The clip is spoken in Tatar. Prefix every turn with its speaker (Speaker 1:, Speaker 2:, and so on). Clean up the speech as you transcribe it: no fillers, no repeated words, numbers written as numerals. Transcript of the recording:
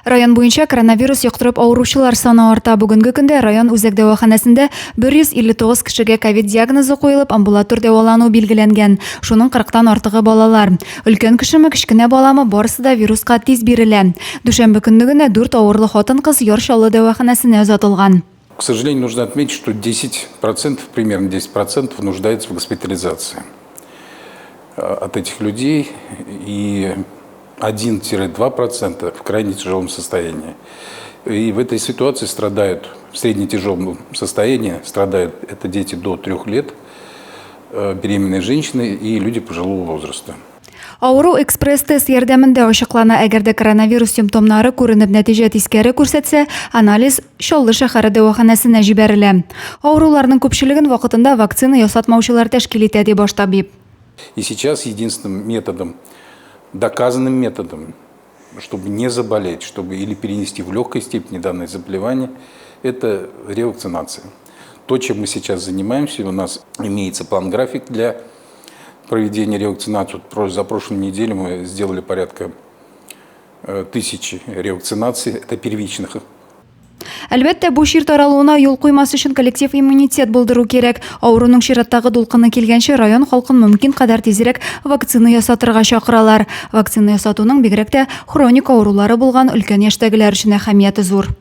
Speaker 1: Район буенча коронавирус йоктырып авыручылар саны арта. Бүгенге көндә район үзәк дәваханәсендә 159 кешегә ковид диагнозы куелып, амбулатор дәвалану билгеләнгән. Шуның 40-тан артыгы балалар. Өлкән кешеме, кечкенә баламы, барысы да вируска тиз бирелә. Дүшәмбе көнне генә дүрт авырлы хатын-кыз Яр Чаллы дәваханәсенә озатылган.
Speaker 2: К сожалению, нужно отметить, что 10%, примерно 10% нуждается в госпитализации от этих людей и 1-2% в крайне тяжелом состоянии. И в этой ситуации страдают, в среднетяжелом состоянии страдают это дети до 3 лет, беременные женщины и люди пожилого возраста.
Speaker 1: Авыру экспресс-тест ярдәмендә ачыклана. Әгәр дә коронавирус симптомнары күренеп нәтиҗә тискәре күрсәтсә, анализ Чаллы шәһәре дәваханәсенә җибәрелә. Авыруларның күпчелеген вакытында вакцина ясатмаучылар тәшкил итә, ди баш табиб.
Speaker 2: И сейчас единственным методом, доказанным методом, чтобы не заболеть, чтобы или перенести в легкой степени данное заболевание, это ревакцинация. То, чем мы сейчас занимаемся, у нас имеется план-график для проведения ревакцинации. Вот за прошлую неделю мы сделали порядка 1000 ревакцинаций, это первичных.
Speaker 1: Әлбәттә, бу чир таралуына юл куймас өчен коллектив иммунитет булдыру кирәк. Авыруның чираттагы дулкыны килгәнче район халкын мөмкин кадәр тизрәк вакцина ясатырга чакыралар. Вакцина ясатуның бигрәк тә хроник авырулары булган өлкән яшьтәгеләр өчен әһәмияте зур.